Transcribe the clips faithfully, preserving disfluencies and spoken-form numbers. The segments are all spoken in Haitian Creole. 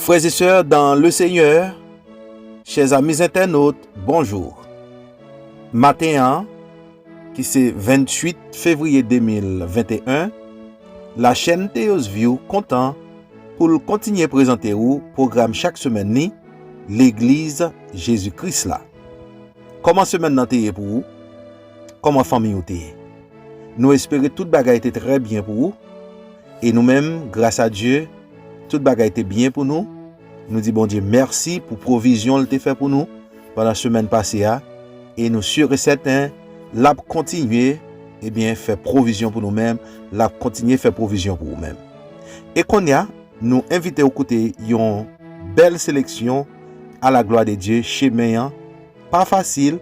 Frères et sœurs dans le Seigneur, chers amis internautes, bonjour. Maten an, ki se venntuit fevriye de mil venteyen, lachèn Theos View kontan pou l kontinye prezante ou pwogram chak semèn li, Legliz Jezi Kris la. Kòman semèn nan te ye pou ou? Kòman fanmi ou te ye? Nou espere tout bagay te trè byen pou ou. E nou menm, gras a Dye, tout bagay te byen pou nou. Nou di Bondye mèsi pou pwovizyon l te fè pou nou pandan semèn pase a. E nou si e sèten, l ap kontinye, ebyen, fè pwovizyon pou nou menm. L ap kontinye fè pwovizyon pou ou menm. E kounye a, nou envite w koute yon bèl seleksyon, à la gloire de Dieu, Chemen an pa fasil.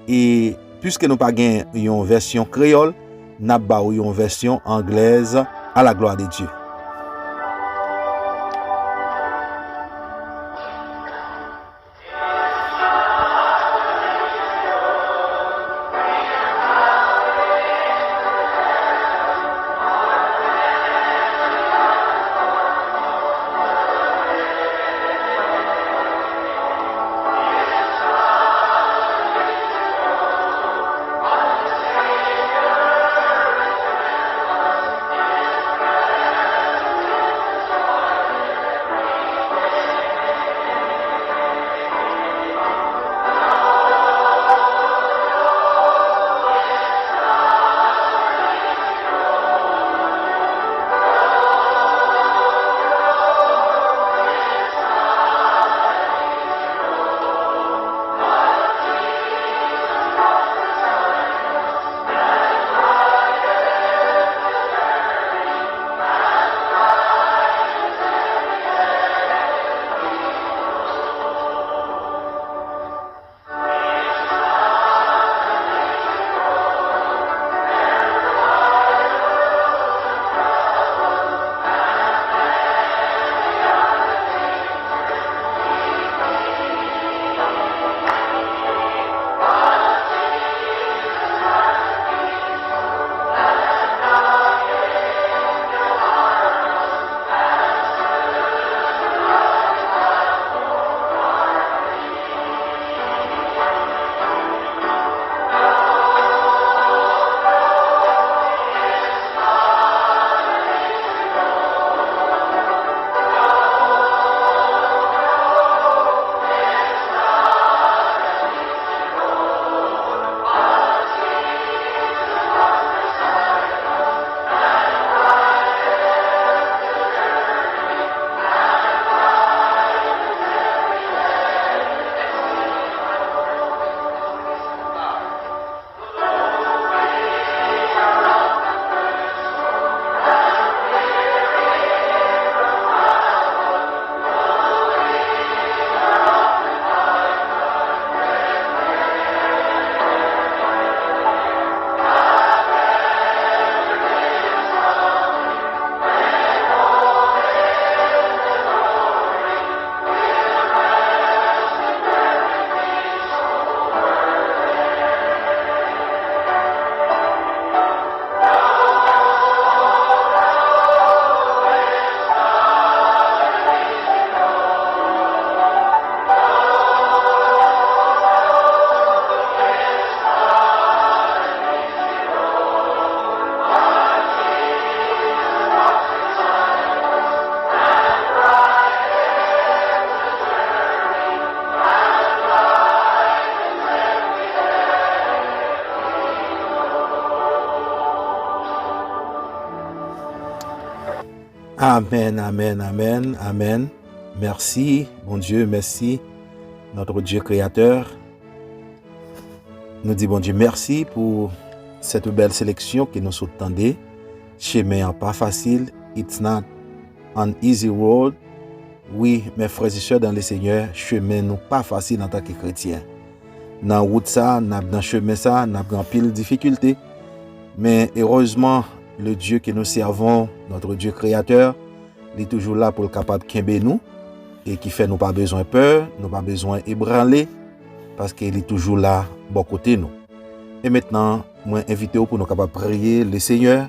E piske nou pa gen yon vèsyon kreyòl, n ap ba w yon vèsyon anglèz, à la gloire de Dieu. Amèn, amèn, amèn, amèn. Mèsi, Bondye, mèsi, notre Dieu créateur. Nou di Bondye mèsi pou cette bèl seleksyon ke nou sot tande. Chemen an pa fasil, it's not an easy road. Wi, mes frères et sœurs dans le Seigneur, chemen nou pa fasil antanke kretyen. Nan wout sa, n ap nan chemen sa, n ap gen anpil difikilte. Men erezman, le Dieu que nous servons, notre Dieu créateur, li toujou la pou l kapab kenbe nou e ki fè nou pa bezwen pè, nou pa bezwen ebranle, paske li toujou la bò kote nou. E mentnan, mwen envite w pou nou kapab priye le Seigneur,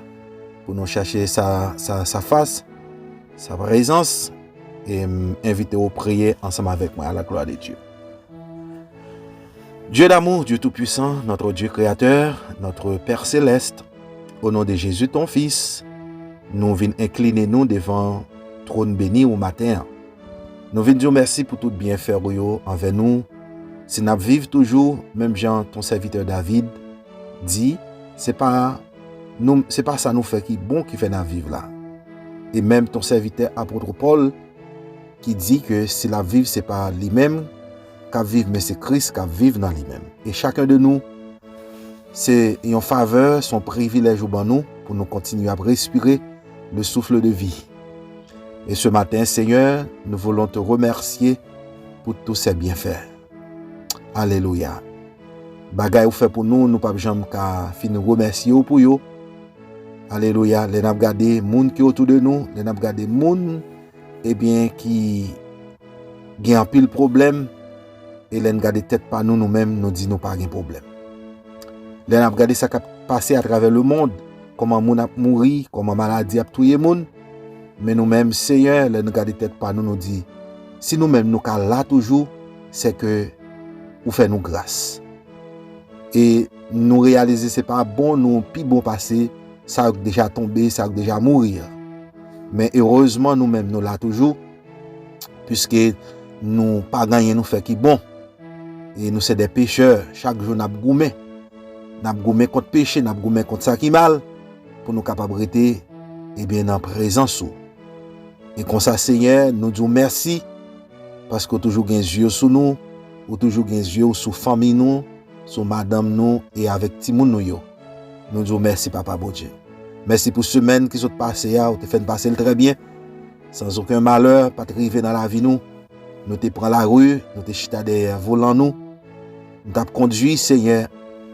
pou nou chache sa, sa, sa fas, sa prezans, E m envite w priye ansanm avèk mwen. À la gloire de Dieu. Dieu d'amour, Dieu tout-puissant, notre Dieu créateur, notre Père céleste, au nom de Jésus, ton Fils, nou vin enkline nou devan twòn beni ou maten an. Nou vin di w mèsi pou tout byenfè ou yo anvè nou. Si n ap viv toujou, menm jan ton sèvitè David di, se pa nou, se pa sa nou fè ki bon ki fè n ap viv la. E menm ton sèvitè apot Pòl ki di ke si l ap viv, se pa li menm k ap viv, men se Kris k ap viv nan li menm. E chaken de nou, se yon favè, se yon privilèj ou ban nou pou nou kontinye ap respire le souffle de vie. Et ce matin, Seigneur, nous voulons te remercier pour tous ces bienfaits. Alelouya. Bagay ou fè pou nou, nou p ap janm ka fin remèsye w pou yo. Alelouya. Lè n ap gade moun ki otou de nou, lè n ap gade moun, ebyen, ki gen anpil pwoblèm, e lè n gade tèt pa nou, nou menm, nou di nou pa gen pwoblèm. Lè n ap gade sa k ap pase atravè lemonn, kòman moun ap mouri, kòman maladi ap touye moun, men nou menm, Seyè, lè nou gade tèt pa nou, nou di, si nou menm nou ka la toujou, se ke ou fè nou gras. E nou reyalize se pa bon nou pi bon pase sa yo k deja tonbe, sa yo k deja mouri an. Men erezman, nou menm nou la toujou, piske nou pa gen anyen nou fè ki bon. E nou se de pechè, chak jou n ap goumen. N ap goumen kont peche, n ap goumen kont sa ki mal, pou nou kapab rete, ebyen, nan prezans ou. E konsa, Seyè, nou di w mèsi, paske w toujou gen zye w sou nou, ou toujou gen zye w sou fanmi nou, sou madanm nou e avèk timoun nou yo. Nou di w mèsi, Papa Bondye. Mèsi pou semèn ki sot pase a, ou te fè n pase l trè byen, sans okenn malè pa t rive nan lavi nou. Nou te pran lari, nou te chita dèyè volan nou. Nou t ap kondui, Seyè,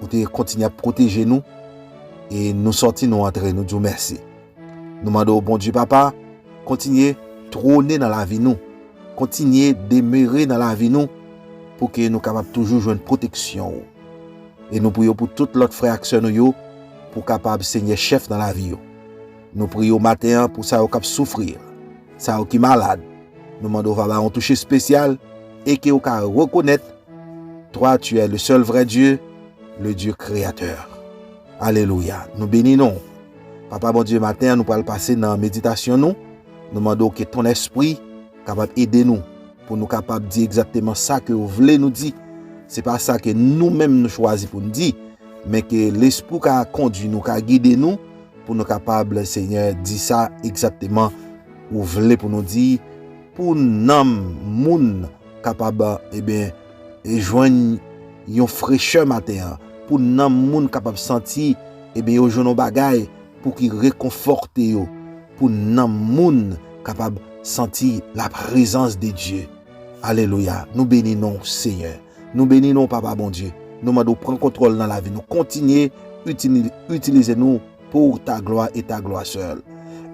ou te kontinye ap pwoteje nou. E nou sòti, nou antre, nou di w mèsi. Nou mande w, Bondye Papa, kontinye twone nan lavi nou. Kontinye demere nan lavi nou, pou ke nou kapab toujou jwenn pwoteksyon ou. E nou priye w pou tout lòt frè ak sè nou yo, pou kapab, Seyè, chèf nan lavi yo. Nou priye w maten an pou sa yo k ap soufri, sa yo ki malad. Nou mande w va ba yon touche espesyal e ke yo ka rekonèt, Toi, tu es le seul vrai Dieu, le Dieu créateur. Alelouya. Nou beni non w. Papa Bondye, maten an, nou pral pase nan meditasyon nou. Nou mande w ke ton espri kapab ede nou, pou nou kapab di egzakteman sa ke w vle nou di. Se pa sa ke nou menm nou chwazi pou n di, men ke Lespri w ka kondui nou, ka gide nou, pou nou kapab, Seyè, di sa egzakteman ou vle pou nou di, pou nanm moun kapab, ebyen, e jwenn yon frechè maten an, pou nanm moun kapab santi, ebyen, yo jwenn yon bagay pou ki rekonfòte yo, pou nanm moun kapab santi la prezans de Dye. Alelouya. Nou beni non w, Seyè. Nou beni non w, Papa Bondye. Nou mande w pran kontwòl nan lavi nou. Kontinye itili-, itilize nou pour ta gloire et ta gloire seule.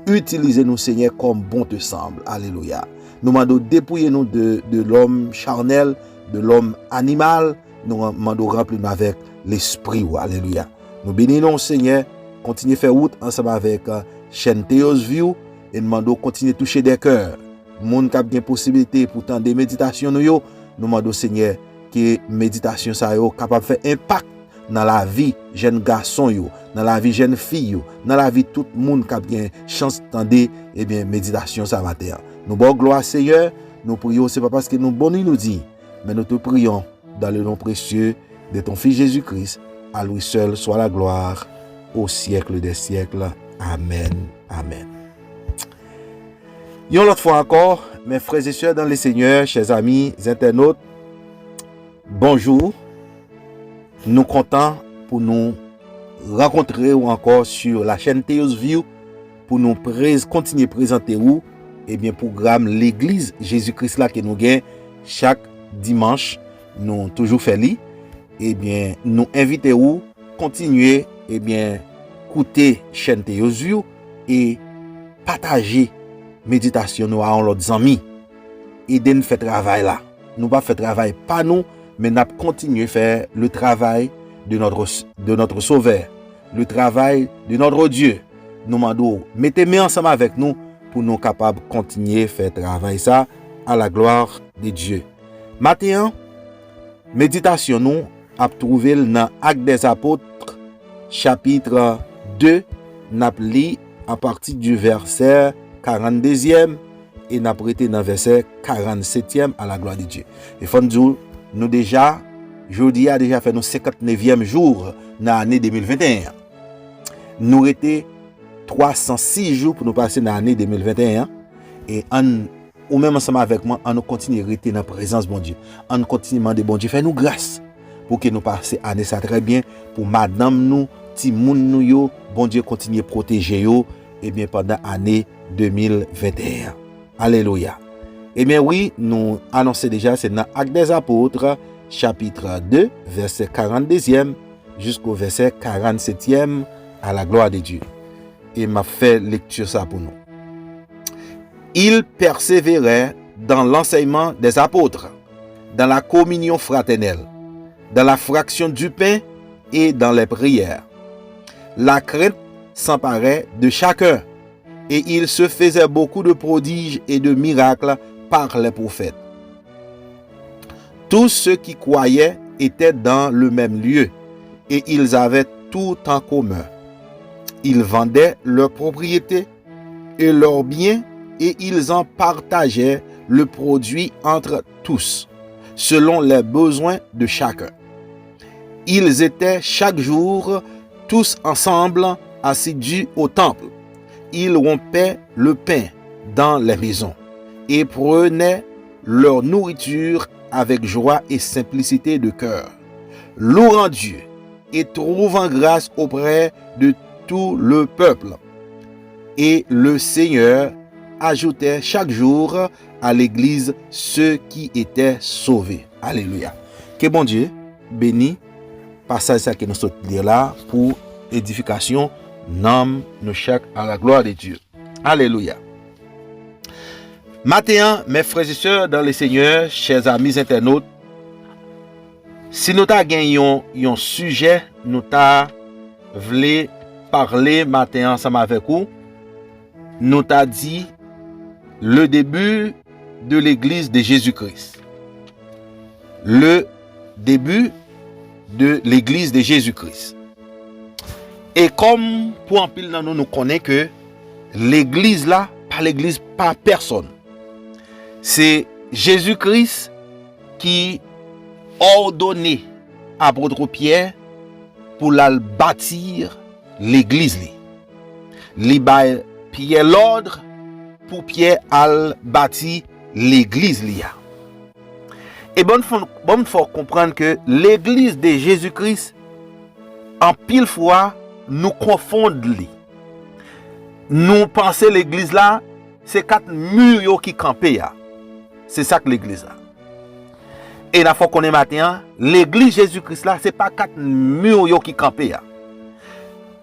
Itilize nou, Seyè, comme bon te semble. Alelouya. Nou mande w depouye nou de, de lòm chanèl, de lòm animal. Nou ran-, mande w ranpli nou avèk Lespri w. Alelouya. Nou beni non w, Seyè. Kontinye fè wout ansanm avèk, eh, chèn Teos View. E nou mande w kontinye touche de kè. Moun k ap gen posiblite pou tande meditasyon nou yo, nou mande w, Seyè, ke meditasyon sa yo kapab fè enpak nan lavi jèn gason yo, nan lavi jèn fi yo, nan lavi tout moun k ap gen chans tande, ebyen, meditasyon sa maten an. Nou ba w glwa, Seyè, nou priye w, se pa paske nou bon ni nou diy, men nou te priye w dans le nom précieux de ton Fils Jésus-Christ, à lui seul soit la gloire au siècle des siècles. Amen. Amen. Yon lòt fwa ankò, mes frères et sœurs dans le Seigneur, chers amis internautes, bonjour. Nou kontan pou nou rankontre w ankò sur la chaîne Teos View pou nou prez-, kontinye prezante ou, ebyen, pwogram Legliz Jezi Kris la ke nou gen chak dimanch, nou toujou fè li. Ebyen, nou envite ou kontinye, ebyen, koute chèn Teos View e pataje meditasyon nou a yon lòt zanmi. Ede n fè travay la. Nou p ap fè travay pa nou, men n ap kontinye fè le travail de notre, de notre Sauveur, le travail de notre Dieu. Nou mande w mete men ansanm avèk nou pou nou kapab kontinye fè travay sa, à la gloire de Dieu. Maten an, meditasyon nou ap twouve l nan Actes des Apôtres, chapit de, n ap li apati di vèsè karanndezyèm e n ap rete nan vèsè karannsetyèm, à la gloire de Dieu. E fò n di w, nou deja, jodi a deja fè nou senkantnevyèm jou nan ane de mil venteyen an. Nou rete twa san sis jou pou nou pase nan ane de mil venteyen an. E ann, ou menm ansanm avèk mwen, ann nou kontinye rete nan prezans Bondye. Ann kontinye mande Bondye fè nou gras pou ke nou pase ane sa trè byen, pou madanm nou, timoun nou yo, Bondye kontinye pwoteje yo, ebyen, pandan ane de mil venteyen an. Alelouya. Ebyen, wi, nou anonse deja, se nan Actes des Apôtres, chapit de, vèsè karanndezyèm, jisko vèsè karannsetyèm, à la gloire de Dieu. E m ap fè lekti sa pou nou. Ils persévéraient dans l'enseignement des apôtres, dans la communion fraternelle, dans la fraction du pain et dans les prières. La crainte s'emparait de chacun, et il se faisait beaucoup de prodiges et de miracles par les prophètes. Tous ceux qui croyaient étaient dans le même lieu, et ils avaient tout en commun. Ils vendaient leurs propriétés et leurs biens, et ils en partageaient le produit entre tous, selon les besoins de chacun. Ils étaient chaque jour tous ensemble assidus au temple. Ils rompaient le pain dans les maisons et prenaient leur nourriture avec joie et simplicité de cœur, louant Dieu et trouvant grâce auprès de tout le peuple. Et le Seigneur ajoutait chaque jour à l'église ceux qui étaient sauvés. Alelouya. Ke Bondye beni pasaj sa ke nou sot li la pou edifikasyon nanm nou chak, à la gloire de Dieu. Alelouya. Maten an, mes frères et sœurs dans le Seigneur, chers amis internautes, si nou ta gen yon, yon sijè nou ta vle pale maten an ansanm avèk ou, nou ta di, le début de l'Église de Jésus-Christ. Le début de l'Église de Jésus-Christ. E kòm pou anpil nan nou, nou konnen ke legliz la pa legliz pa pèsòn. Se Jezi Kris ki òdone apot Pyè pou l al bati legliz li. Li bay Pyè lòd pou Pyè al bati legliz li a. E bon, fon, bon, fò konprann ke legliz de Jezi Kris, anpil fwa, nou konfonn li. Nou panse legliz la, se kat mi yo ki kanpe a. Se sa k legliz la. E n a fè w konnen maten an, legliz Jezi Kris la, se pa kat mi yo ki kanpe a.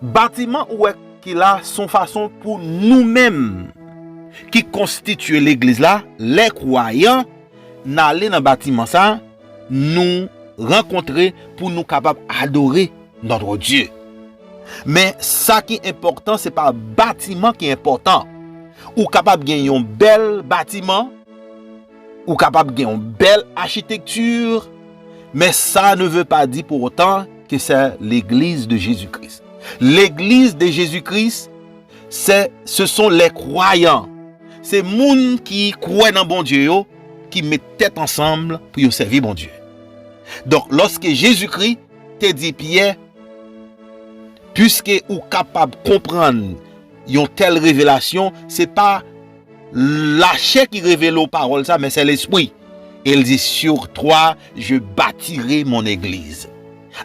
Batiman ou wè ki la, se yon fason pou nou menm ki konstitye legliz la, lè kwayan, n ale nan batiman sa, nou rankontre pou nou kapab adore notre Dieu. Men sa ki enpòtan, se pa batiman ki enpòtan. Ou kapab gen yon bèl batiman, ou kapab gen yon bèl achitekti, men sa ne veut pas dire pour autant que c'est l'église de Jésus-Christ. L'église de Jésus-Christ, c'est, ce sont les croyants. Se moun ki kwè nan Bondye yo, ki met tèt ansanm pou yo sèvi Bondye. Donk, lòske Jezikri te di Pyè, piske ou kapab konprann yon tèl revelasyon, se pa lachè ki revele w pawòl sa, men se Lespri. E l di, sur toi, je bâtirai mon église.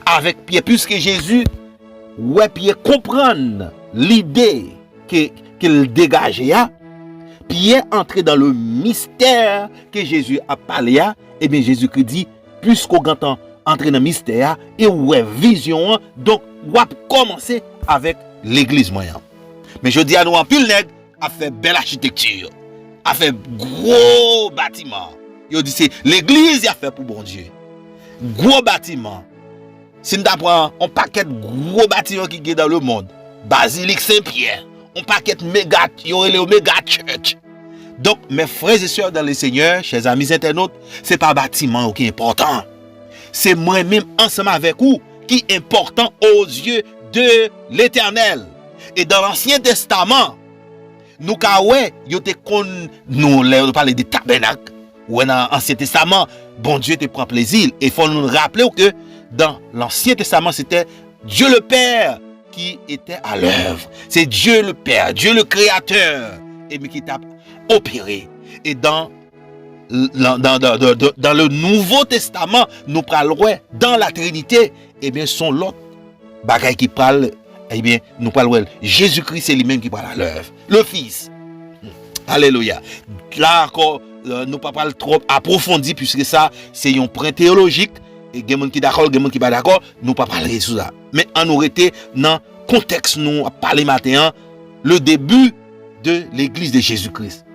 Avèk Pyè, piske Jezi wè Pyè konprann lide ke, ke l degaje a, Pyè antre dans le mystère ke Jezi ap pale a, ebyen, Jezikri di, piske w gentan antre nan mistè a e w wè vizyon an, donk, w ap kòmanse avèk legliz mwen an. Men jodi a, nou anpil nèg ap fè bèl achitekti, ap fè gwo batiman. Yo di se legliz y ap fè pou Bondye. Gwo batiman. Si n ta pran yon pakèt gwo batiman ki gen dans le monde, Bazilik Sen Pyè, yon pakèt mega, yo rele yo mega church. Donk, mes frères et sœurs dans le Seigneur, chers amis internautes, se pa batiman yo ki enpòtan. Se mwen menm ansanm avèk ou ki enpòtan aux yeux de l'Éternel. E dans l'Ancien Testament, nou ka wè, yo te konn, nou, lè yo pale de tabènak, ou wè nan Ansyen Testaman, Bondye te pran plezi l. E fò nou raple w ke dans l'Ancien Testament, c'était Dieu le Père qui était à l'œuvre. C'est Dieu le Père, Dieu le Créateur, et qui t'a opéré. Et dans, dans, dans, dans, dans, dans le Nouveau Testament, nou pral wè, dans la Trinité, ebyen, son lòt bagay ki pral, ebyen, nou pral wè l. Jezikri, se li menm ki pral à l'œuvre. Le Fils. Alelouya. La ankò, euh, nou pa pral twò apwofondi, piske sa, se yon pwen teyolojik. E gen moun ki dakò, gen moun ki pa dakò. Nou pa pral rete sou sa. Men ann nou rete nan kontèks nou ap pale maten an, le début de l'Église de Jésus-Christ.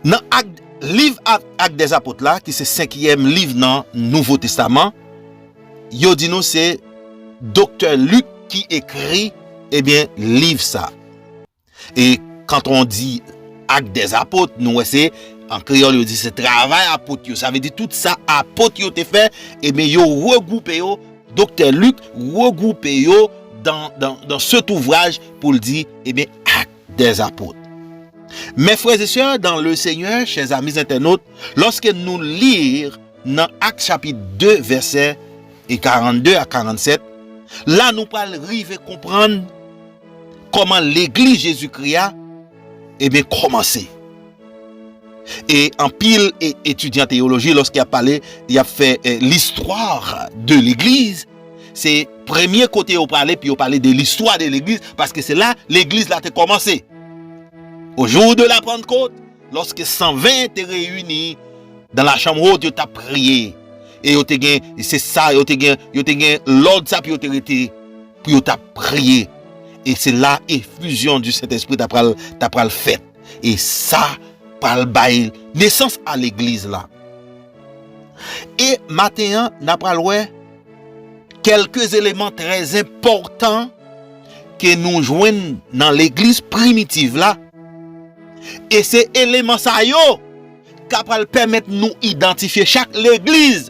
Nan Ak, liv Ak, Ak dèzapot la, ki se senkyèm liv nan Nouvo Testaman, yo di nou se Doktè Lik ki ekri, ebyen, liv sa. E quand on dit Actes des Apôtres, nou wè se, an kreyòl, yo di se travay apot yo. Sa vle di tout sa apot yo te fè, ebyen, yo regwoupe yo, Doktè Lik regwoupe yo dans, dans, dans cet ouvrage pou l di, ebyen, Actes des Apôtres. Mes frères et sœurs dans le Seigneur, chers amis internautes, lorsque nous lire nan Ak chapit de, vèsè e karannde a karannsèt, la nou pral rive konprann kòman legliz Jezikri a, ebyen, kòmanse. E anpil e, etidyan teyoloji, lòske y ap pale, y ap fè, eh, l'histoire de l'église, se premye kote yo prale, pou yo pale de l'histoire de l'église, paske se la legliz la te kòmanse. Au jour de la Pentecôte, lorsque cent vingt te reyini dans la chambre haute, yo t ap priye. E yo te gen, se sa, yo te gen, yo te gen lòd sa pou yo te rete, pou yo t ap priye. E se la efizyon di Sentespri ta pral, ta pral fèt. E sa pral bay nesans a legliz la. E maten an, n a pral wè kèlke eleman trè enpòtan ke nou jwenn nan legliz primitiv la. E se eleman sa yo k ap pral pèmèt nou idantifye chak legliz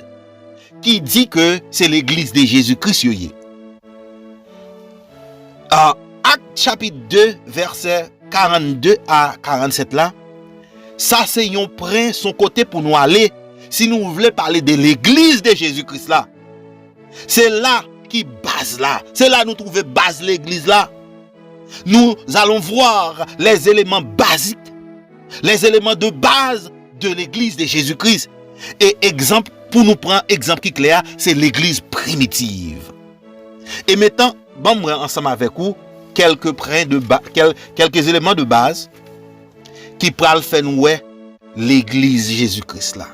ki di ke se legliz de Jezi Kris yo ye. A, Ak chapit de, vèsè karannde a karannsèt la, sa se yon pwen, se yon kote pou nou ale, si nou vle pale de legliz de Jezi Kris la. Se la ki baz la. Se la nou twouve baz legliz la. Nous allons voir les éléments basiques, les éléments de base de l'église de Jésus-Christ. E egzanp, pou nou pran egzanp ki klè a, se legliz primitiv. E mentnan, ban m wè ansanm avèk ou kèlke pwen de ba, kèl, kèlke eleman de baz ki pral fè nou wè legliz Jezi Kris la.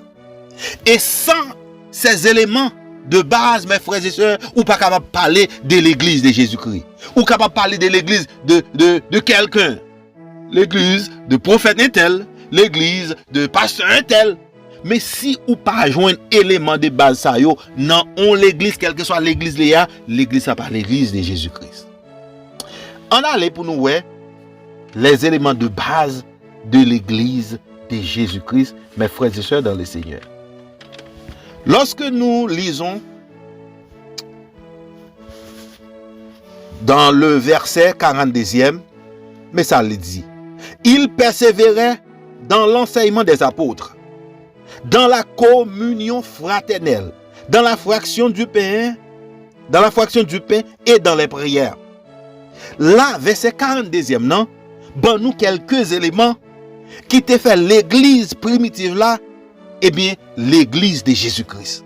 E san ces éléments de base, mes frères et sœurs, ou pa kapab pale de legliz de Jezi Kri. Ou kapab pale de legliz de, de, de kèlken. Legliz de pwofèt entèl, legliz de pastè entèl. Men si ou pa jwenn eleman de baz sa yo nan on legliz, kèlkeswa legliz li a, legliz sa pa legliz de Jezi Kris. Ann ale pou nou wè les éléments de base de l'église de Jésus-Christ, mes frères et sœurs dans le Seigneur. Lorsque nous lisons dans le verset quarante-deuxième, mais ça le dit, il persévérait dans l'enseignement des apôtres, dans la communion fraternelle, dans la fraction du pain, dans la fraction du pain et dans les prières. La, vèsè karanndezyèm nan ban nou kèlke eleman ki te fè legliz primitiv la, ebyen, legliz de Jezi Kris.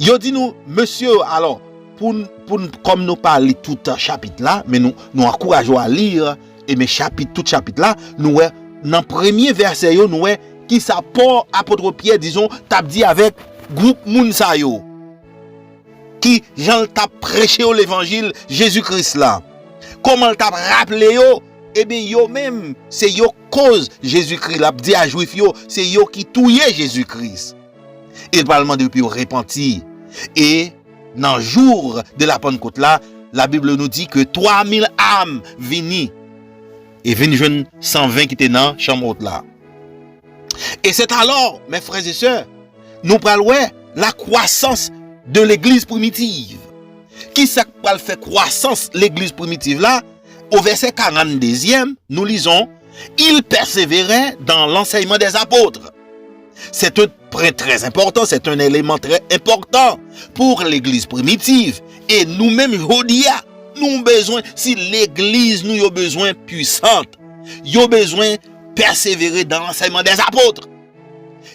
Yo di nou, mesye, alò, pou n, pou n, kòm nou pa li tout chapit la, men nou, nou ankouraje w a li, ebyen, chapit, tout chapit la, nou wè, nan premye vèsè yo, nou wè kisa Pòl, apot Pyè, dizon, t ap di avèk gwoup moun sa yo, ki jan l t ap preche yo levanjil Jezi Kris la, kòman l t ap raple yo, ebyen, yo menm, se yo koz Jezi Kris la, ap di a Jwif yo, se yo ki touye Jezi Kris. E l pral mande yo pou yo repanti. E nan jou de la Pannkot la, Labib nou di ke twa mil am vini e vin jwenn san ven ki te nan chanm wot la. Et c'est alors, mes frères et sœurs, nou pral wè la kwasans de legliz primitiv. Kisa k pral fè kwasans legliz primitiv la? O vèsè karanndezyèm, nou lizon, Il persévérait dans l'enseignement des apôtres. C'est un point très important, c'est un élément très important pour l'église primitive. E nou menm jodi a, nou bezwen, si legliz nou yo bezwen pwisant, yo bezwen pèsevere dans l'enseignement des apôtres.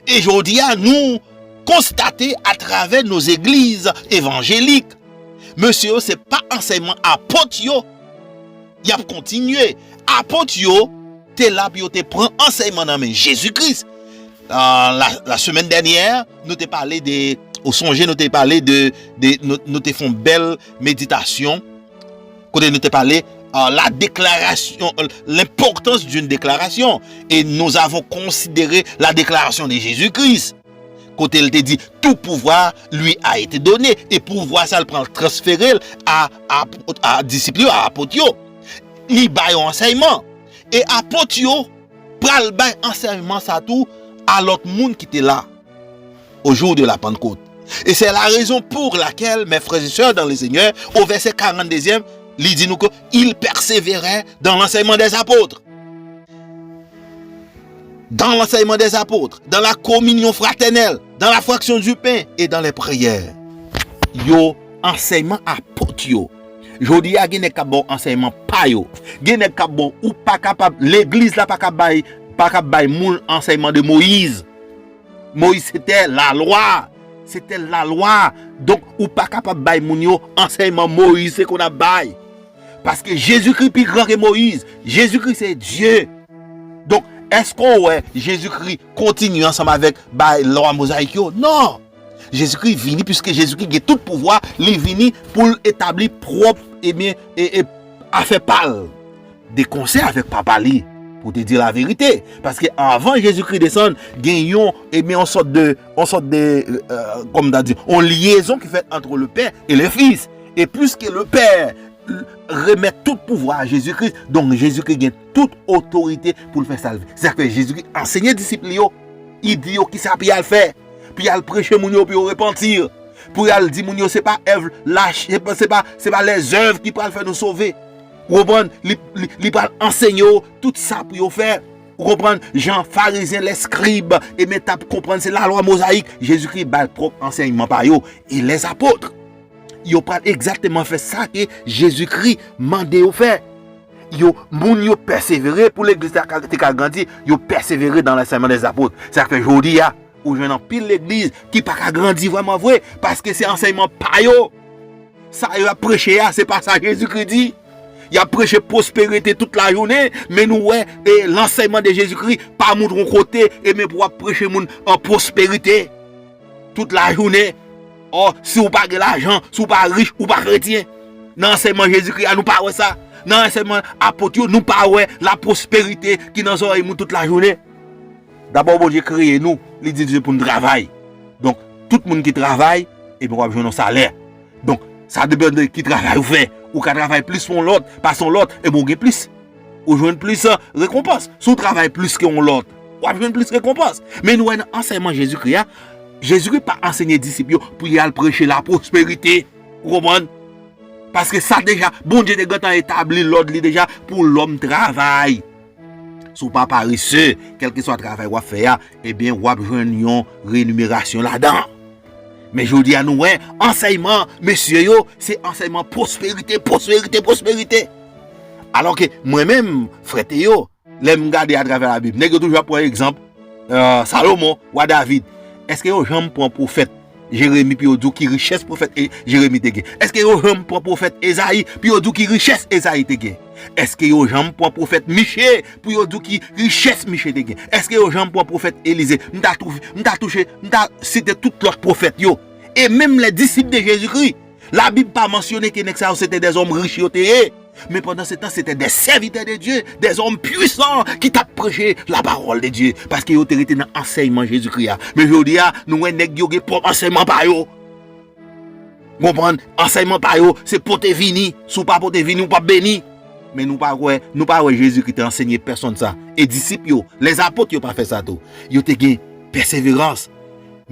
E jodi a, nou konstate atravè nos églises évangéliques, mesye yo, se pa ansèyman apot yo y ap kontinye. Apot yo te la pou yo te pran ansèyman nan men Jezi Kris. Euh, la, la semaine dernière, nou te pale de, ou sonje nou te pale de, de nou, nou te fon bèl meditasyon kote nou te pale euh, la déclaration, euh, l'importance d'une déclaration. Et nous avons considéré la déclaration de Jésus-Christ. Kote l te di, tout pouvoir lui a été donné. E pouvwa sa l pran l transfere l a, a, a disip yo, a apot yo. Li ba yo ansèyman. E apot yo pral bay ansèyman sa tou a lòt moun ki te la au jour de la Pentecôte. Et c'est la raison pour laquelle, mes frères et sœurs dans le Seigneur, au verset quarante-deuxième, li di nou ke il persévérait dans l'enseignement des apôtres. Dans l'enseignement des apôtres, dans la communion fraternelle, dans la fraction du pain et dans les prières. Yo, ansèyman apot yo. Jodi a, gen nèg k ap ba w ansèyman pa yo. Gen nèg k ap ba w, ou pa kapab, legliz la pa ka bay, pa ka bay moun ansèyman de Moyiz. Moyiz se te lalwa. Se te lalwa. Donk, ou pa kapab bay moun yo ansèyman Moyiz se konn ap bay. Paske Jezikri pi gran ke Moyiz. Jezikri se Dye. Donk, èske w wè Jezikri kontinye ansanm avèk bay lwa mozayik yo? Non. Jezikri vini, piske Jezikri gen tout pouvwa, li vini pou l etabli pwòp, ebyen, e, e, afè pa l. De konsè avèk Papa li, pou te di laverite. Paske anvan Jezikri desann, gen yon, ebyen, yon sòt de, yon sòt de, euh, kòm ta di, yon lyezon ki fèt entre le Père et le Fils. Et puisque le Père remet tout pouvoir à Jésus-Christ, donk Jezikri gen tout otorite pou l fè sa l vle. Se sa k fè Jezikri ansenye disip li yo, li di yo kisa pou y al fè, pou y al preche moun yo, pou yo repanti, pou y al di moun yo se pa èv lach, se pa, se pa, se pa lèzèv ki pral fè nou sove. Ou konprann? Li, li, li pral ansenye yo tout sa pou yo fè. Ou konprann? Jan Farizyen, lèskrib, ebyen, t ap konprann se lalwa mozayik. Jezikri bay pwòp ansèyman pa yo. E lèzapot, yo pral egzakteman fè sa ke Jezikri mande yo fè. Yo, moun yo pèsevere pou legliz la ka- te ka grandi, yo pèsevere dans l'enseignement des apôtres. Sa k fè jodi a, ou jwenn anpil legliz ki pa ka grandi vrèman vre, paske se ansèyman pa yo. Sa yo ap preche a, se pa sa Jezikri di. Y ap preche pwosperite tout lajounen, men nou wè, e, lansèyman de Jezikri pa montre yon kote, e men pou w ap preche moun an pwosperite tout lajounen. Ò, si w pa gen lajan, si w pa rich, ou pa kretyen. Nan ansèyman Jezikri a, nou pa wè sa. Nan ansèyman apot yo, nou pa wè lapwosperite ki nan zòrèy moun tout lajounen. Dabò, Bondye kreye nou, li di nou pou n travay. Donk, tout moun ki travay, ebyen, w ap jwenn yon salè. Donk, sa depann de ki travay ou fè. Ou ka travay plis pou yon lòt, pase yon lòt, ebyen, ou gen plis. Ou jwenn plis, euh, rekonpans. Si w travay plis ke yon lòt, w ap jwenn plis rekonpans. Men nou wè nan ansèyman Jezikri a, Jezikri pa ansenye disip yo pou y al preche lapwosperite. Ou konprann? Paske sa deja, Bondye te gentan etabli lòd li deja pou lòm travay. Si w pa parese, kèlkeswa travay w ap fè a, ebyen, w ap jwenn yon renimerasyon ladan. Men jodi a, nou wè, ansèyman mesye yo, se ansèyman pwosperite, pwosperite, pwosperite. Alòske mwen menm, frè Teyo, lè m gade atravè Labib, nèg yo toujou ap pran egzanp, euh, Salomon, wa David. Èske yo janm pran pwofèt Jeremi pou yo di w ki richès pwofèt E- Jeremi te gen? Èske yo janm pran pwofèt Ezayi pou yo di w ki richès Ezayi te gen? Èske yo janm pran pwofèt Miche pou yo di w ki richès Miche te gen? Èske yo janm pran pwofèt Elize? M ta touche, m ta touche, m ta site tout lòt pwofèt yo. E menm lè disip de Jezikri, Labib pa mansyone ke nèg sa yo se te dèzòm rich yo te ye. Men pandan se tan, se te de sèvitè de Dye, dèzòm pwisan ki t ap preche lapawòl de Dye. Paske yo te rete nan ansèyman Jezikri a. Men jodi a, nou wè nèg yo gen pwòp ansèyman pa yo. Konprann? Ansèyman pa yo, se pote vini. Si w pa pote vini, ou p ap beni. Men nou pa wè, nou pa wè Jezikri te ansenye pèsonn sa. E disip yo, lèzapot yo pa fè sa tou. Yo te gen pèseverans.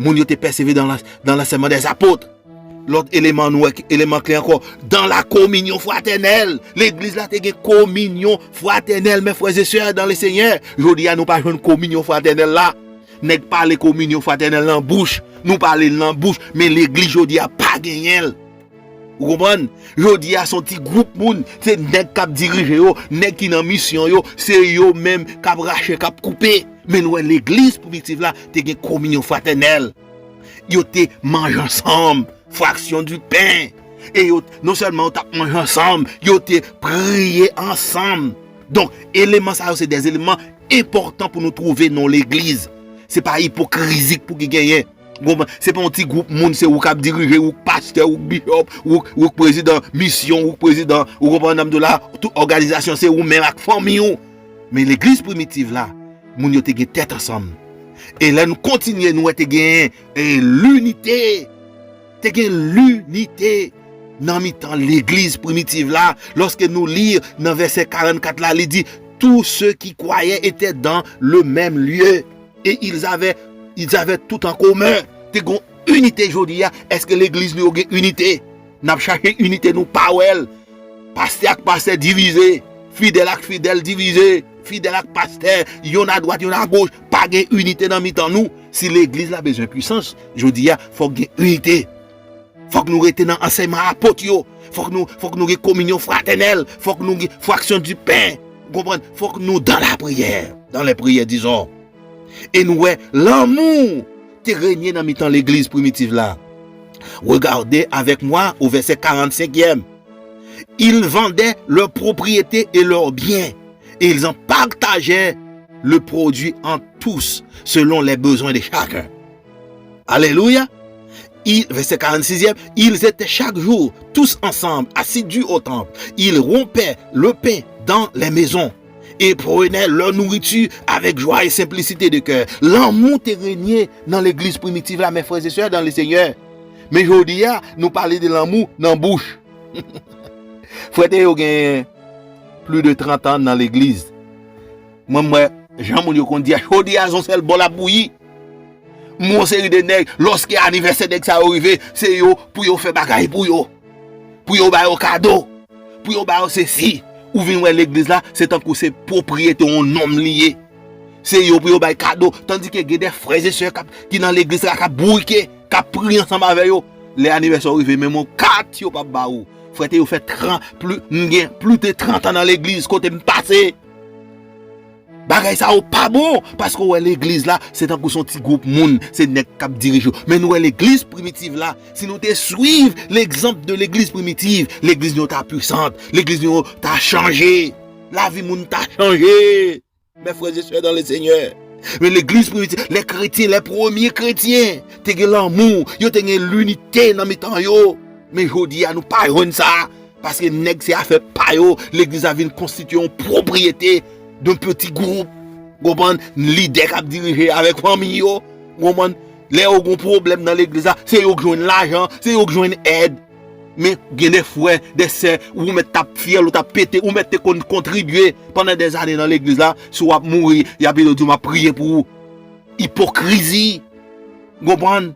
Moun yo te pèsevere dans la, dans l'enseignement des apôtres. Lòt eleman nou wè, eleman kle ankò, dans la communion fraternelle. Legliz la te gen kominyon fratènèl, mes frères et sœurs dans le Seigneur. Jodi a, nou pa jwenn kominyon fratènèl la. Nèg pale kominyon fratènèl nan bouch, nou pale l nan bouch, men legliz jodi a pa genyen l. Ou konprann? Jodi a se yon ti gwoup moun, se nèg k ap dirije yo, nèg ki nan misyon yo, se yo menm k ap rache, k ap koupe. Men nou wè legliz primitiv la te gen kominyon fratènèl. Yo te manje ansanm, fraction du pain. E yo, non sèlman yo t ap manje ansanm, yo te priye ansanm. Donk, eleman sa yo se de eleman enpòtan pou nou twouve nan legliz. Se pa ipokrizi k pou ki genyen. Ou konprann? Se pa yon ti gwoup moun, se ou k ap dirije, ou k pastè, ou k bishop, ou, ou k prezidan misyon, ou k prezidan, ou konprann sa m di w la, tout òganizasyon se ou menm ak fanmi w. Men legliz primitiv la, moun yo te gen tèt ansanm. E lè nou kontinye, nou wè te gen, e, linite. Te gen linite nan mitan legliz primitiv la. Lòske nou li nan vèsè karannkat la, li di, tous ceux qui croyaient étaient dans le même lieu et ils avaient, ils avaient tout en commun. Te gen inite jodi a. Èske legliz nou yo gen inite? N ap chache inite, nou pa wè l. Pastè ak pastè divize, fidèl ak fidèl divize, fidèl ak pastè, yonn adwat, yonn agoch, pa gen inite nan mitan nou. Si legliz la bezwen pwisans, jodi a, fòk gen inite. Fòk nou rete nan ansèyman apot yo. Fòk nou, fòk nou gen kominyon fratènèl. Fòk nou gen fraction du pain. Ou konprann? Fòk nou dans la prière, dans les prières, disons. E nou wè, lanmou te renye nan mitan legliz primitiv la. Regardez avec moi au verset quarante-cinquième. Ils vendaient leurs propriétés et leurs biens, et ils en partageaient le produit entre tous, selon les besoins de chacun. Alléluia. Ils, verset quarante-sixième, ils étaient chaque jour tous ensemble, assidus au temple. Ils rompaient le pain dans les maisons et prenaient leur nourriture avec joie et simplicité de cœur. Lanmou te renye nan legliz primitiv la, mes frères et sœurs dans le Seigneur. Men jodi a, nou pale de lanmou nan bouch. Frè Théo gen plis de trant an nan legliz. Mwen, m wè, jan moun yo konn di a, chaudière a se yon sèl bò l ap bouyi. M wè yon seri de nèg, lòske anivèsè nèg sa yo rive, se yo pou yo fè bagay pou yo. Pou yo ba yo kado. Pou yo ba yo sesi. Ou vin wè legliz la, se tankou se pwopriyete yon nonm li ye. Se yo pou yo bay kado. Tandike gen de frè e sè k ap, ki nan legliz la, k ap bourike, k ap priye ansanm avè yo. Lè anivèsè w rive, menm yon kat yo p ap ba ou. Frè Théo, fè tran-, pli, m gen plis de trant an nan legliz, kote m pase. Bagay sa yo pa bon, paske w wè legliz la, se tankou se yon ti gwoup moun, se nèg k ap dirije yo. Men nou wè legliz primitiv la, si nou te swiv legzanp de legliz primitiv, legliz nou yo ta pwisan, legliz nou yo ta chanje. Lavi moun ta chanje. Mes frères et sœurs dans le Seigneur. Men legliz primitiv, les chrétiens, les premiers chrétiens, te gen lanmou, yo te gen linite nan mitan yo. Men jodi a, nou pa jwenn sa. Paske nèg se afè pa yo, legliz la vin konstitye yon pwopriyete de peti gwoup. Konprann? Lidè k ap dirije avèk fanmi yo. Konprann? Lè yo gon pwoblèm nan legliz la, se yo k jwenn lajan, se yo k jwenn èd. Men gen de frè, de sè, ou mèt t ap fyèl, ou t ap pete, ou mèt te konn kontribye pandan dèzane nan legliz la, si w ap mouri, y ap vin yo di w, "M ap priye pou ou." Ipokrizi. Konprann?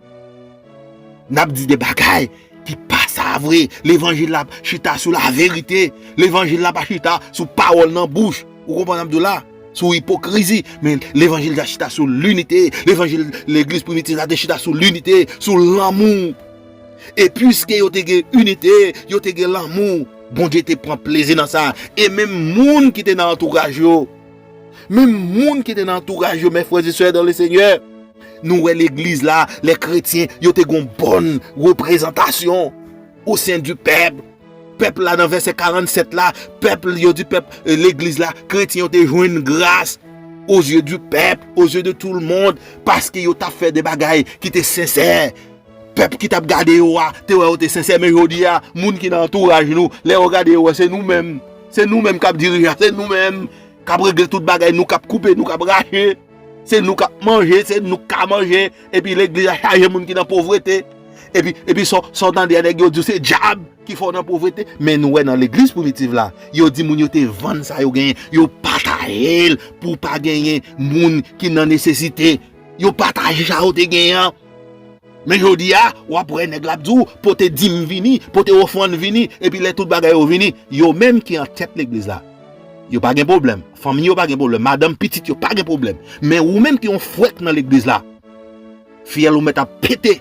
N ap di de bagay ki pa sa vre. Levanjil la chita sou laverite. Levanjil la pa chita sou pawòl nan bouch. Ou konprann sa m di w la? Sou ipokrizi. Men levanjil la chita sou linite. Levanjil legliz primitiv la te chita sou linite, sou lanmou. E piske yo te gen inite, yo te gen lanmou, Bondye te pran plezi nan sa. E menm moun ki te nan antouraj yo, menm moun ki te nan antouraj yo, mes frères et sœurs dans le Seigneur, nou wè legliz la, les chrétiens, yo te gon bòn reprezantasyon au sein du peuple. Pèp la, nan vèsè karannsèt la, pèp, yo di pèp, eh, legliz la, kretyen yo te jwenn gras aux yeux du peuple, aux yeux de tout le monde, paske yo t ap fè de bagay ki te sensè. Pèp ki t ap gade yo a, te wè yo te sensè, men jodi a, moun ki nan antouraj nou, lè yo gade yo wè se nou menm. Se nou menm k ap dirije a, se nou menm k ap regle tout bagay, nou k ap koupe, nou k ap rache. Se nou k ap manje, se nou k ka manje, epi legliz la chaje moun ki nan povrete. Epi, epi sa, sa w tande a nèg yo di w se dyab ki fè w nan povrete. Men nou wè nan legliz primitiv la, yo di moun yo te vann sa yo genyen, yo pataje l pou pa genyen moun ki nan nesesite. Yo pataje sa yo te genyen an. Men jodi a, w ap wè nèg la ap di w, pote dim vini, pote ofrann vini, epi lè tout bagay yo vini, yo menm ki an tèt legliz la, yo pa gen pwoblèm. Fanmi yo pa gen pwoblèm, madanm, pitit yo pa gen pwoblèm. Men ou menm ki yon fwèk nan legliz la, fyèl ou mèt ap pete.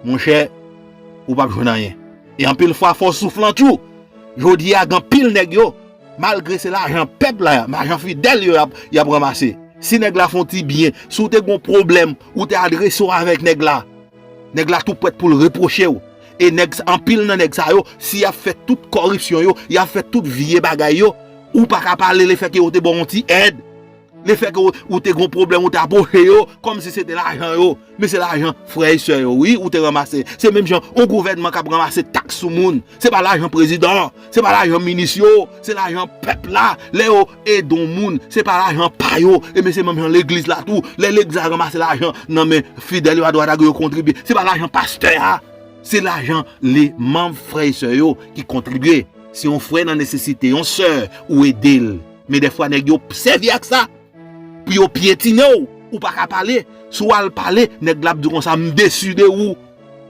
Monchè, ou p ap jwenn anyen. E anpil fwa, fò w soufle an tjou. Jodi a, gen anpil nèg yo, malgre se lajan pèp la, lajan fidèl yo y ap, y ap ranmase. Si nèg la fè yon ti byen, si w te gen yon pwoblèm, ou te adrese w avèk nèg la, nèg la tou prèt pou l repwoche w. E nèg, anpil nan nèg sa yo, si y ap fè tout kòripsyon yo, y ap fè tout vye bagay yo, ou pa ka pale lefètke yo te ba w yon ti èd. Lefètke ou, ou te gen yon pwoblèm, ou te apwoche yo, kòmsi se te lajan yo. Men se lajan frè e sè yo, wi, ou te ranmase. Se menm jan yon gouvènman k ap ranmase taks sou moun. Se pa lajan prezidan, se pa lajan minis yo, se lajan pèp la. Lè yo ede yon moun, se pa lajan pa yo. Ebyen, se menm jan legliz la tou. Lè legliz la ranmase lajan nan men fidèl yo adwat agoch, yo kontribye, se pa lajan pastè a. Se lajan lemanm, frè e sè yo ki kontribye. Si yon frè nan nesesite, yon sè, ou ede l. Men dèfwa, nèg yo sèvi ak sa pou yo pyetine w. Ou pa ka pale. Si w al pale, nèg la ap di w konsa, "M desi de ou."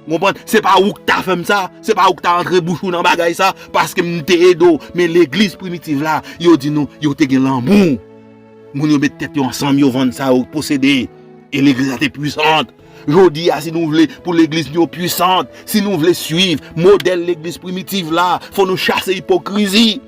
Ou konprann? Se pa ou k ta fè m sa. Se pa ou k ta antre bouch ou nan bagay sa. Paske m te ede w. Men legliz primitiv la, yo di nou, yo te gen lanmou. Moun yo met tèt yo ansanm, yo vann sa yo posede. E legliz la te pwisant. Jodi a, si nou vle pou legliz nou yo pwisant, si nou vle swiv modèl legliz primitiv la, fò nou chase ipokrizi.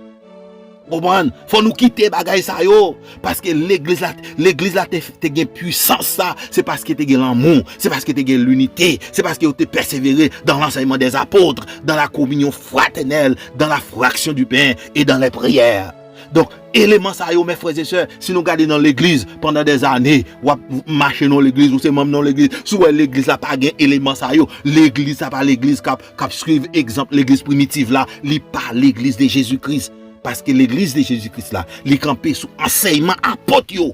Konprann? Fò nou kite bagay sa yo. Paske legliz la, legliz la te, te gen pwisans sa, se paske te gen lanmou, se paske te gen linite, se paske yo te pèsevere dans l'enseignement des apôtres, dans la communion fraternelle, dans la fraction du pain et dans les prières. Donk, eleman sa yo, mes frères et sœurs, si nou gade nan legliz pandan dèzane, w ap mache nan legliz, ou se manm nan legliz, si w wè legliz la pa gen eleman sa yo, legliz sa pa legliz k ap, k ap swiv egzanp legliz primitiv la, li pa legliz de Jezikri. Paske legliz de Jezikri la, li kanpe sou ansèyman apot yo.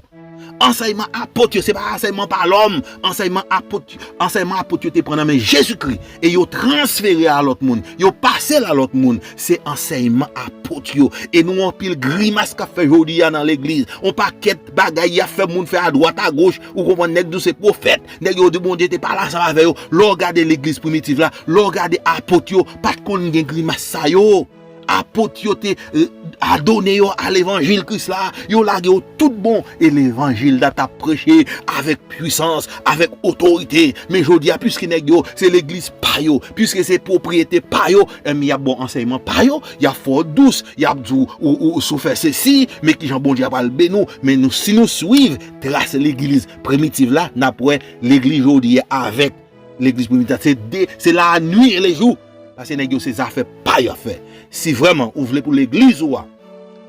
Ansèyman apot yo, se pa ansèyman pa lòm. Ansèyman apot, ansèyman apot yo te pran nan men Jezikri e yo transfere a lòt moun, yo pase l a lòt moun. Se ansèyman apot yo. E nou anpil grimas k ap fè jodi a nan legliz. On pakèt bagay y ap fè moun fè adwat agoch. Ou konprann, nèg di w se pwofèt. Nèg yo di Bondye te pale ansanm avè yo. Lè w gade legliz primitiv la, lè w gade apot yo, pa t konn gen grimas sa yo. Apot yo te, eh, adone yo a levanjil Kris la, yo lage yo tout bon, e levanjil la t ap preche avèk pwisans, avèk otorite. Men jodi a, piske nèg yo, se legliz pa yo, piske se pwopriyete pa yo, enben, y ap ba w ansèyman pa yo, y ap fè w dous, y ap di w, ou, ou, ou si w fè sesi, men kijan Bondye a pral beni w. Men nou, si nou swiv tras legliz primitiv la, n ap wè legliz jodi a avèk legliz primitiv la, se de, se la nuit et le jour. Paske nèg yo se zafè pa yo ap fè. Si vrèman ou vle pou legliz ou a,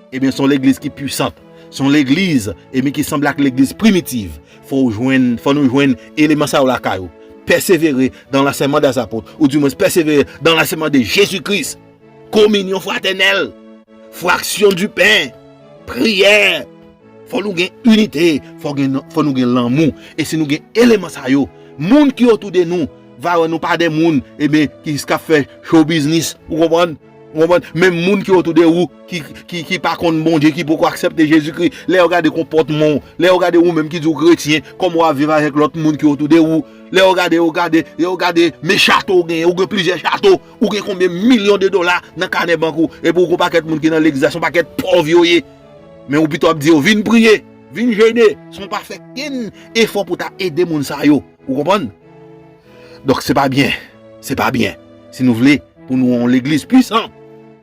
ebyen, se yon legliz ki pwisant, se yon legliz, ebyen, ki sanble ak legliz primitiv, fò w jwenn, fò nou jwenn eleman sa yo lakay ou. Persévérer dans l'enseignement des apôtres, ou du moins persévérer dans l'enseignement de Jésus-Christ. Communion fraternelle, fraction du pain, priyè. Fò nou gen inite, fò gen, fò nou gen lanmou. E si nou gen eleman sa yo, moun ki otou de nou va wè nou pa de moun, ebyen, ki jis k ap fè show business, ou konprann? Ou konprann? Menm moun ki otou de ou, ki, ki, ki pa konn Bondye, ki poko aksepte Jezikri, lè yo gade konpòtman w, lè yo gade ou menm ki di w kretyen, kòman w ap viv avèk lòt moun ki otou de ou, lè yo gade, yo gade, yo gade men chato w genyen, ou gen plizyè chato, ou gen konbyen milyon de dola nan kanè bank ou, epi ou gen yon pakèt moun ki nan legliz la, se yon pakèt pòv yo ye. Men ou pito ap di yo, "Vin priye, vin jene," san w pa fè kenn efò pou ta ede moun sa yo. Ou konprann? Donk, se pa byen. Se pa byen. Si nou vle pou nou yon legliz pwisan,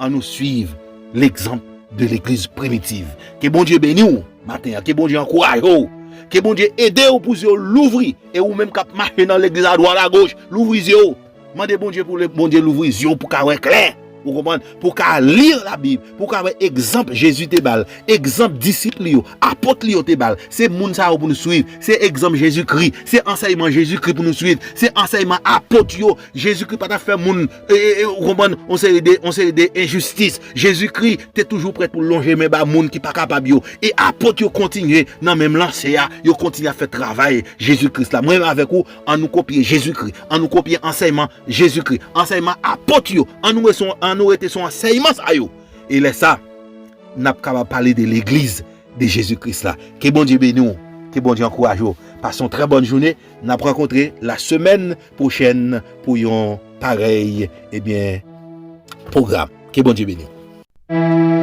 ann nou swiv legzanp de legliz primitiv. Ke Bondye beni w maten an. Ke Bondye ankouraje w. Ke Bondye ede w pou zye w louvri. E ou menm k ap mache nan legliz adwat agoch, louvri zye w. Mande Bondye pou le, Bondye louvri zye w pou ka wè klè. Ou konprann? Pou w ka li Labib, pou w ka wè egzanp Jezi te ba l, egzanp disip li yo, apot li yo te ba l. Se moun sa yo pou nou swiv. Se egzanp Jezikri. Se ansèyman Jezikri pou nou swiv. Se ansèyman apot yo. Jezikri pa t ap fè moun, e, e, e, ou konprann, yon seri de, yon seri de enjistis. Jezikri te toujou prèt pou l lonje men ba moun ki pa kapab yo. E apot yo kontinye nan menm lanse a. Yo kontinye ap fè travay Jezikri la. Mwen menm avèk ou, an nou kopye Jezikri. An nou kopye ansèyman Jezikri, ansèyman apot yo. An nou rete sou, an nou rete sou ansèyman sa yo. E lè sa, n ap kapab pale de legliz de Jezi Kris la. Ke Bondye beni w, ke Bondye ankouraje w. Pase yon trè bòn jounen. N ap rankontre la semèn pwochèn pou yon parèy, ebyen, pwogram. Ke Bondye beni w.